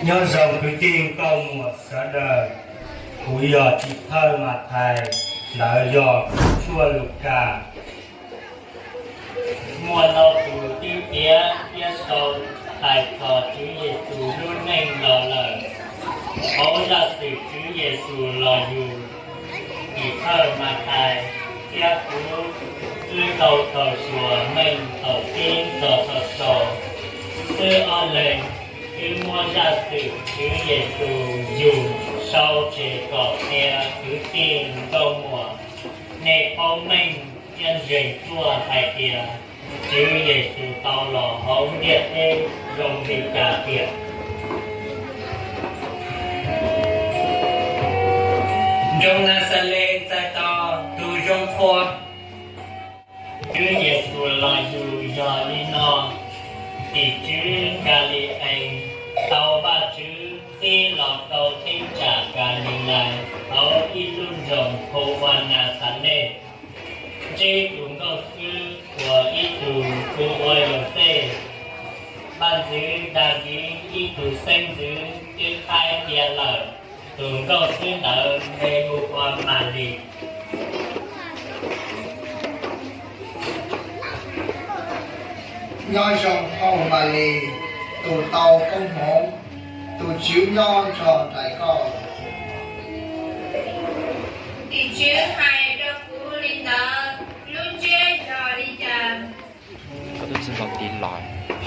Nyob zoo kwv tij nkauj muam sawv daws, kuv yog txiv thawj Mathais, lawv yog kuv tshuaj Lukas. Muaj ntau tus twb piav thiab sau hais txog Tswv Yexus lub neej los lawm. Hauv zaj xwm Tswv Yexus los yug, txiv thawj Mathais thiab kuv twb tau xaus xyuas meej thaum pib txog thaum xaus. Twb ob leeg twb muab zaj xwm Tswv Yexus yug sau tseg kom qhia kwv tij nkauj muam nej paub meej thiab ntseeg tuaj hais tias Tswv Yexus tau los hauv ntiaj teb zoo li cas tiag. Nroog Naxales txais tos tus zoo qhua. Tswv Yexus los yug yog li no: Tim tswv Kalilais tau Vajtswv txib los rau cheeb tsam Kalilais hauv ib lub nroog hu ua Naxales, ntsib tus nkauj xwb uas ib tug hu ua Yauxej, vaj ntxwv Daviv ib tug xeeb ntxwv twb qaib qhia lawm. Tus nkauj xwb ntawd npe hu ua Malis. Nyob zoo hauj Malis, tus tau koob hmoov, tus Tswv nyob nrog nraim koj. Tim tswv hais rau kuv li ntawd, lub ntsiab yog li cas?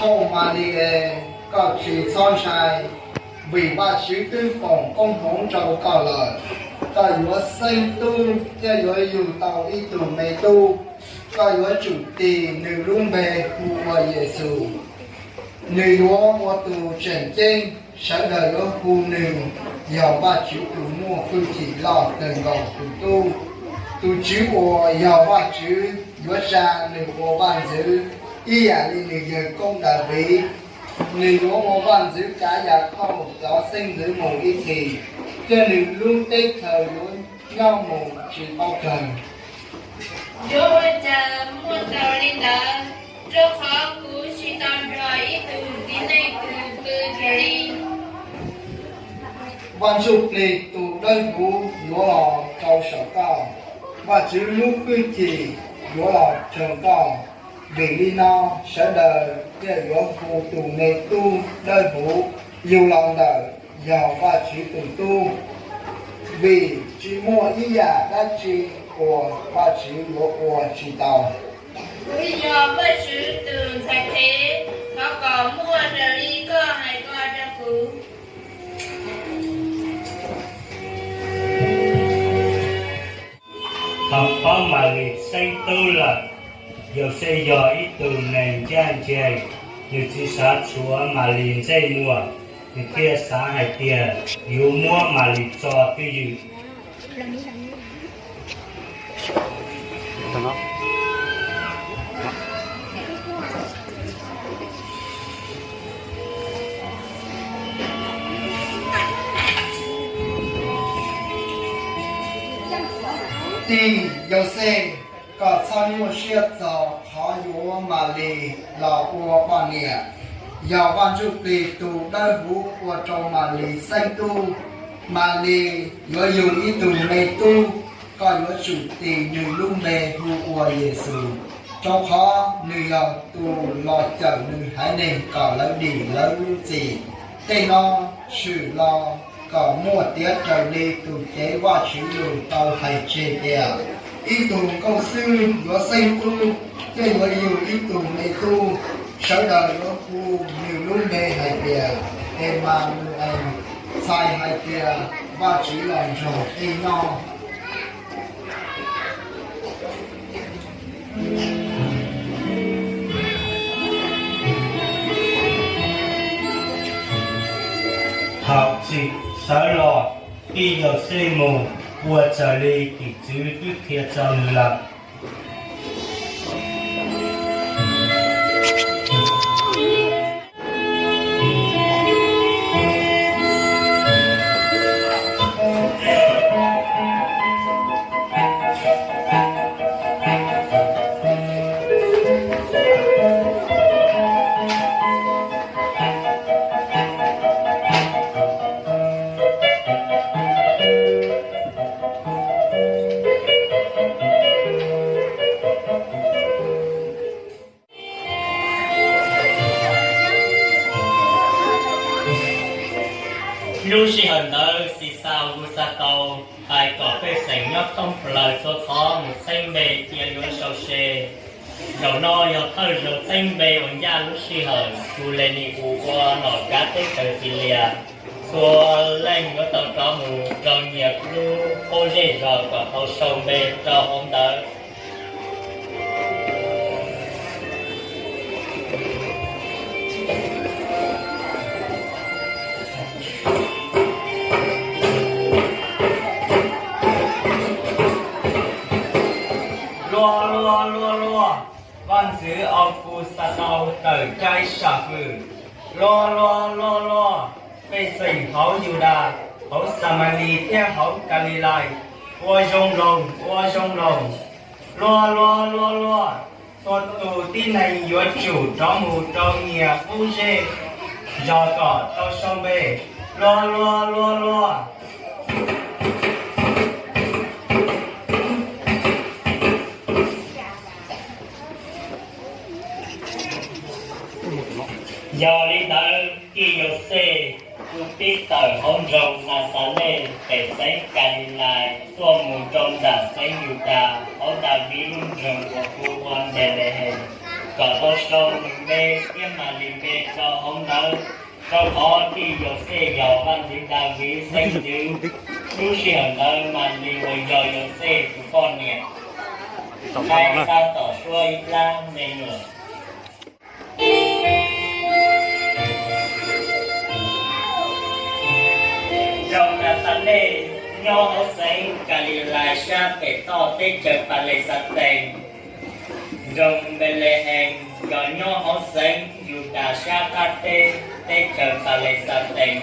Hauj Malis, koj tsis txhob ntshai, vim Vajtswv twb foom koob hmoov rau koj lawm. Koj yuav xeeb tub thiab yuav yug tau ib tug me tub. Koj yuav tsum tis nws lub npe hu ua Yexus. Nws yuav ua tus tseem ceeb, sawv daws yuav hu nws yog Vajtswv tus muaj hwj chim loj kawg nkaus tus tub. Tus Tswv uas yog Vajtswv yuav tsa nws ua vaj ntxwv ib yam li nws yawg koob Daviv. Nws yuav ua vaj ntxwv kav Yakhauj cov xeeb ntxwv mus ib txhis, thiab nws lub teb chaws yuav nyob mus tsis paub kawg. Yuav ua cas muaj tau li ntawd, rau qhov kuv tsis tau nrog ib tug txiv neej twg pw kiag li? Vaj Ntsuj Plig tus Dawb Huv yuav los rau saum koj. Vajtswv lub hwj chim yuav los raug koj. Vim li no sawv daws thiaj yuav hu tus me tub dawb huv yug los ntawm yog Vajtswv tus tub, vim tsis muaj ib yam dab tsi uas Vajtswv yuav ua tsis tau. Kuv yog Vajtswv tus ntxhais phem, thov kom muaj raws li koj hais ko rau kuv. Thaum paub Malis xeeb tub lawm, Yauxej yog ib tug neeg ncaj ncees, nws tsis xav tshuav Malis ntsej muag, nws thiaj xav hais tias yuav muab Malis tso twj ywm. Tij Yauxej, koj txhob nyuaj siab txog qhov yuav Malis los ua poj niam. Yog Vaj Ntsuj Plig tus Dawb Huv ua rau Malis xeeb tub. Malis yuav yug ib tug me tub, koj yuav tsum tis nws lub npe hu ua Yexus, rau qhov nws yog tus los cawm nws haiv neeg kom lawv dim lawv lub txim. Tej no tshwm los kom muaj tiav raws li tus cev Vajtswv lus tau hais tseg tias, ib tug nkauj xwb yuav xeeb tub, thiaj yuav yug ib tug me tub. Sawv daws yuav hu nws lub npe hais tias Emanus, txhais hais tias Vajtswv los nrog peb nyob. Thaum Txim sawv los, tij Yauxej mus ua raws li tim tswv twb qhia rau nws lawm. Lub sij hawm ntawd Xixas Auguxastaus hais kom pej xeem nyob thoob plaws txhua qhov mus txheeb npe cia yuav sau se. Zaum no yog thawj zaug txheeb npe uas ncaj lub sij hawm Xulenius ua nom kav teb chaws Xilias. Txhua leej yuav tau rov mus rau nyias lub qub zej zos kom tau sau npe rau hauv ntawd. Luag luag luag luag, vaj ntxwv Auguxastaus tawm cai sam fwm. Luag luag luag luag, pej xeem hauv Yudas, hauv Xamalis thiab hauv Kalilais, ua zoo loog, ua zoo loog. Luag luag luag luag, txhua tus tib neeg yuav tsum rov mus rau nyias qub zej zos kom tau sau npe. Luag luag luag luag. Yog li ntawd, tij Yauxej kuj pib tawm hauv nroog Naxales pem xeev Kalilais tuaj mus rau nram xeev Yudas hauv Daviv lub nroog uas hu ua Npelehees, kom tau sau nws npe thiab Malis npe rau hauv ntawd, rau qhov tij Yauxej yog vaj ntxwv Daviv xeeb ntxwv. Lub sij hawm ntawd Malis uas yog Yauxej tus poj niam, nqaij tab tom suab ib plab me nyuam. Nroog Naxales nyob hauv xeev Kalilais sab pem toj teb chaws Palexatees. Nroog Npelehees yog nyob hauv xeev Yudas sab qab teb teb chaws Palexatees,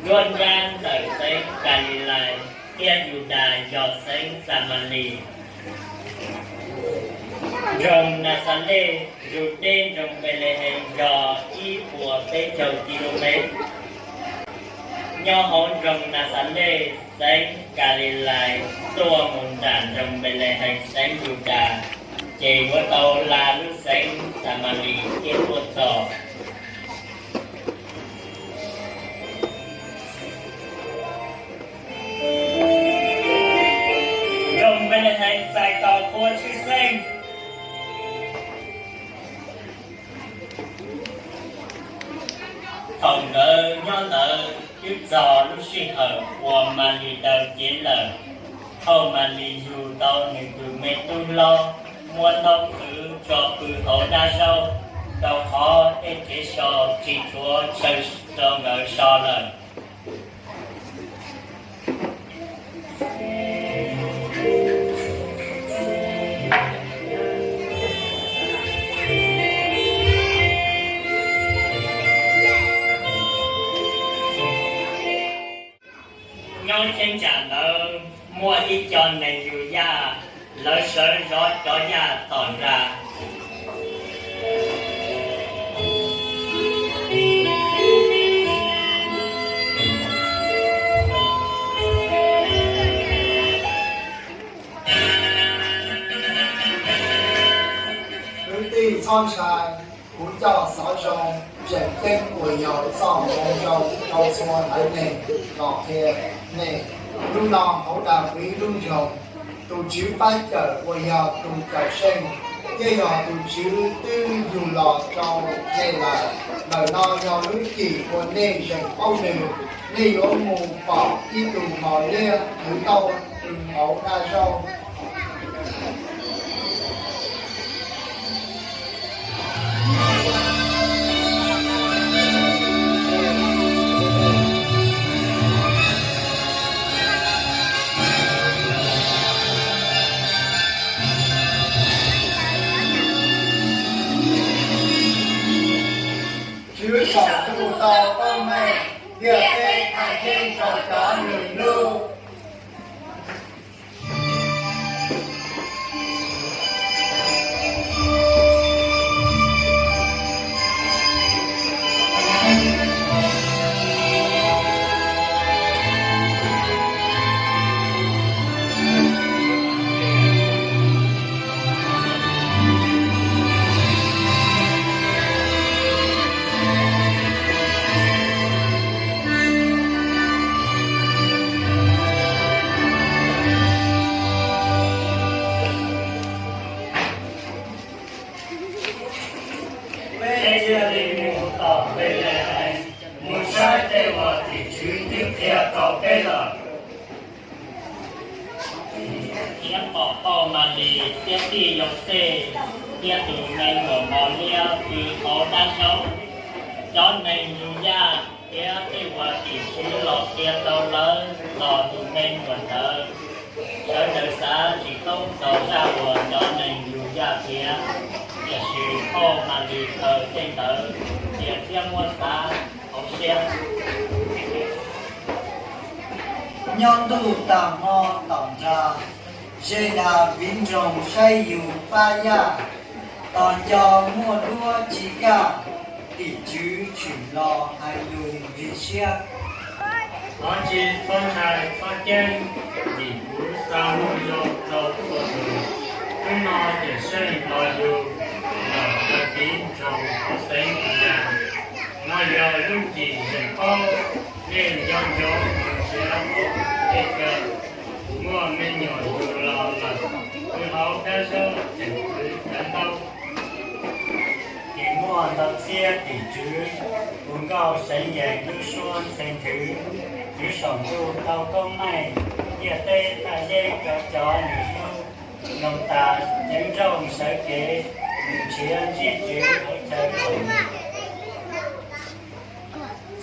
nruab nrab ntawm xeev Kalilais thiab Yudas yog xeev Xamalis. Nroog Naxales zus deb nroog Npelehees yog ib puas peb caug ki lu mev. Nyob hauv nroog Naxales, xeev Kalilais, tuaj mus nram nroog Npelehees xeev Yudas, ces yuav tau hla lub xeev Xamalis thiab tuaj txog. Nroog Npelehees txais tos qhua tshwj xeeb. Thaum nkawd nyob ntawd twb txog lub sij hawm uas Malis daws cev lawm. Thaum Malis yug tau nws tus me tub hlob, muab ntaub qhwv tso pw hauv dab zaub, rau qhov tej kev so tsis tshuav chaw rau nkawd so lawm. Nyob cheeb tsam ntawd muaj ib co neeg yug yaj, lawv sawv zov cov yaj tom nra. Kwv tij txhob ntshai, kuv coj xov zoo tseem ceeb uas yog txoj moo zoo rau txhua haiv neeg los qhia nej. Hnub no hauv Daviv lub nroog, tus Tswv pab cawm uas yog tus Cawmseej thiab yog tus Tswv twb yug los rau nej lawm. Ntawm no yog lub cim uas nej zeem paub nws. Nej yuav mus pom ib tug mos liab nws tau pw hauv dab zaub. Tswv saum ntuj tau paub meej, ntiaj teb haj yeeb rau cov nws hlub. Thiaj li mus tom Npelehees mus saib tej uas tim tswv twb qhia rau peb lawm. Thiab pom Phauj Malis thiab tij Yauxej thiab tus me nyuam Mos Liab pw hauv dab zaub. Cov neeg Yudais thiab tej uas tim tswv los qhia rau lawv txog tus me nyuam ntawd. Sawv daws xav tsis thoob txog zaj uas cov neeg Yudais qhia, tiam sis Phauj Malis kawm tej ntawd cia thiab muab xav hauv siab. Nyob ntuj tag hmo tom nrag, ze das viv nroog saib yus pab yaj, tos nco muaj duab tsis kaj, tim tswv tshwm los hais lus ntxhi siab. Thov tsis txhob ntshai txhob ceeb, vim kuv xa moo zoo rau txhua tus. Hnub no Cawmseej los yug lawm rau viv nroog hauv xeev Yudas. No yog lub cim zeem paub, nej nco ntsoov mus nrhiav hauv tej chaw muaj me nyuam yug los lawm, pw hauv dab zaub tseem kwv cov ntaub. Tsis muaj ntau txhiab tim tswv, hu nkauj seev yees lub suab ntxhe nthwv, tswv saum ntuj tau koob meej, ntiaj teb thaj yeeb rau cov nws hlub. Noog tas ceev nrooj sawv kev, mus nrhiav ntsib tswv hauv chaw txhaum.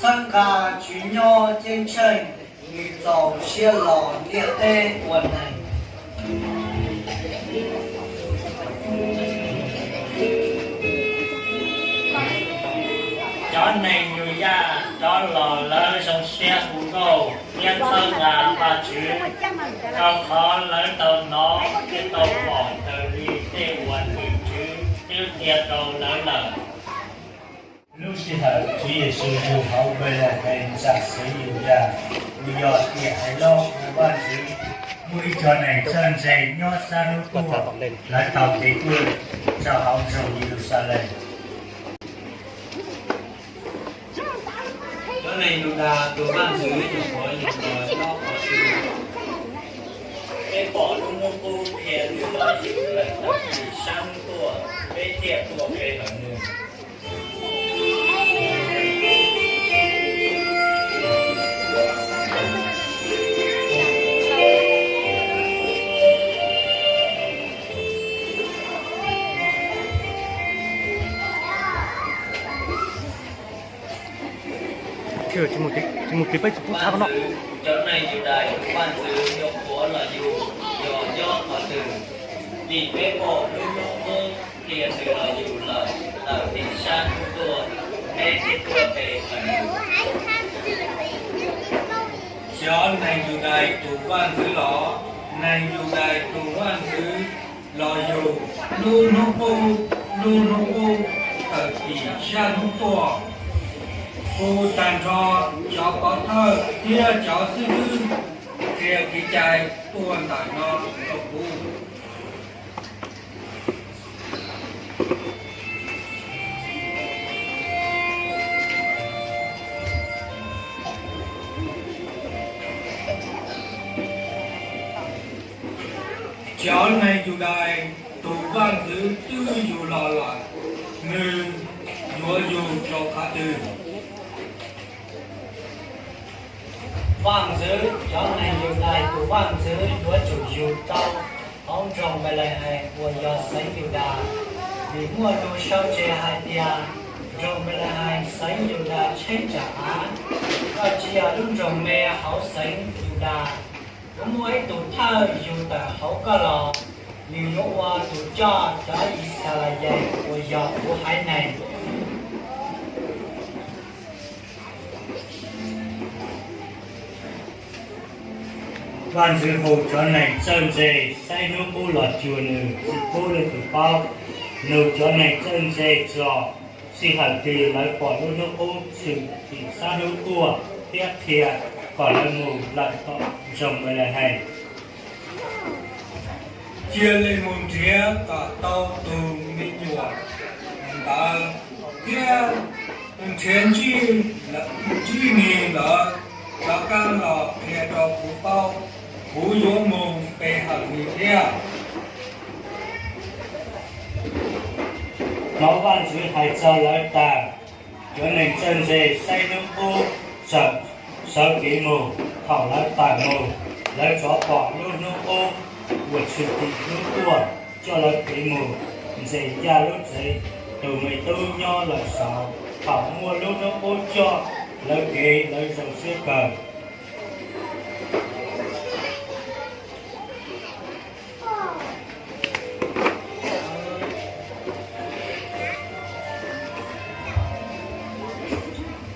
Txhawb nqa tswv nyob ceeb tsheej, nws txaus siab los ntiaj teb ua neeg. Cov neeg Yudais rov los lawv zoo siab hu nkauj thiab txhawb nqa Vajtswv, rau qhov lawv tau hnov thiab tau pom raws li tej uas tim tswv twb qhia rau lawv lawm. Lub sij hawm Tswv Yexus yug hauv Npelehees ntxawm xeev Yudas, uas yog tiam hais loj hu vaj ntxwv, muaj ib co neeg txawj ntse nyob sab hnub tuaj, lawv taug kev tuaj txog hauv nroog Yeluxalees. Cov neeg Yudas tus vaj ntxwv nyuam qhuav yug los nyob qhov twg? Peb pom lub hnub qub qhia twg los yug lawm tawm tim sab hnub tuaj, peb thiaj tuaj pe hawm nws. Tsis mus tim peb tsis pub txhab no. Cov neeg Yudais tus vaj ntxwv nyuam qhuav los yug los nyob qhov twg? Vim peb pom lub hnub qub qhia twg los yug lawm tawm tim sab hnub tuaj, peb thiaj tuaj pe hawm nws. Cov neeg Yudais tus vaj ntxwv los? Neeg Yudais tus vaj ntxwv los yug lub hnub qub, lub hnub qub tawm tim sab hnub tuaj. Kuv tag nrho cov pov thawj thiab cov xib hwb qhia kev cai tuaj ntawm no rau kuv. Cov neeg Yudais tus vaj ntxwv twb yug los lawm, nws yuav yug rau qhov twg? Vaj ntxwv, cov neeg Yudais tus vaj ntxwv yuav tsum yug rau hauv nroog Npelehees uas yog xeev Yudas, vim muaj lus sau tseg hais tias, nroog Npelehees xeev Yudas tsheeb tsam av, koj tsis yog lub nroog me hauv xeev Yudas. Kuv muaj ib tug thawj yug tawm hauv koj los, nws yuav ua tus coj cov Yixalayees uas yog kuv haiv neeg. Vaj ntxwv hu cov neeg txawj ntse saib hnub qub los cuag nws, tsis pub leej twg paub. Nug cov neeg txawj ntse txog sij hawm twg lawv pom lub hnub qub tshwm tim sab hnub tuaj, thiab qhia kom lawv mus lawm tom nroog Npelehees. Cia li mus nrhiav kom tau tus me nyuam ntawd, thiab nrhiav ntsib nws lawm, rov qab los qhia rau kuv paub, kuv yuav mus pe hawm nws thiab. Hnov vaj ntxwv hais txog lawv tas, cov neeg txawj ntse saib hnub qub, txawm sawv kev mus. Thaum lawv tawm mus, lawv rov pom lub hnub qub uas tshwm tim hnub tuaj coj lawv kev mus, ntxes ncaj lub tsev. Tus me tub nyob lawm saud. Thaum muaj lub hnub qub coj lawv kev, lawv zoo siab kawg.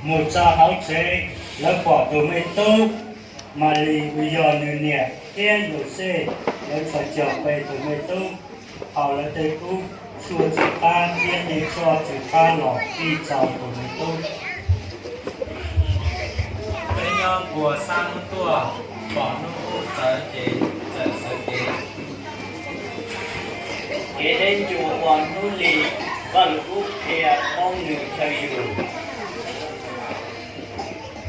Mus txog hauv tsev, lawv pom tus me tub Malis uas yog nws niam thiab Yauxej, lawv txhos caug pe tus me tub. Thaum lawv tej kub tshuaj tsw qab thiab tej tshuaj tsw qab los txog tus me tub. Peb nyob puag xab hnub tuaj, pom hnub qub txawv ces txawm sawv kev. Kev deb ncua ua hnub li, Vaj Lus Kub qhia paub nws chaw yus.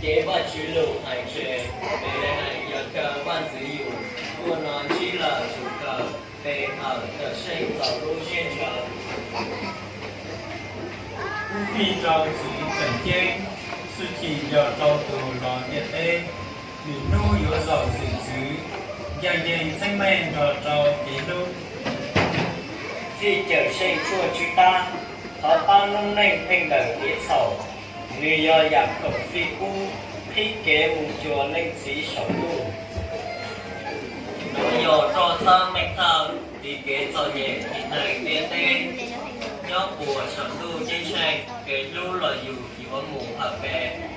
Ces Vajtswv lus hais tseg, Npelehees, yog chaw vaj ntxwv yus tuaj no ntsib lawm, tus kawm pe hawm cawm seej txaus lub siab ntshaw. Kub fij rau txiv tseem ceeb, xwm txheej yog rau tus los ntiaj teb. Lwm hnub yuav zaum zwm txwv, ncaj ncees txheeb meej nrog rau kev hlub. Fij cawm seej tshuaj tsw qab, thov pab noob neej pheej ntawm kev txhaum. Nws yog yam khoom fij kub, qhib kev mus cuag Leej Txiv saum ntuj. Nov yog roj txhawb meej thawj, tiv kev txom nyem tim neeg ntiaj teb. Nyob puag saum ntuj ceeb tsheej, kev hlub los yus yuav mus hawm pes.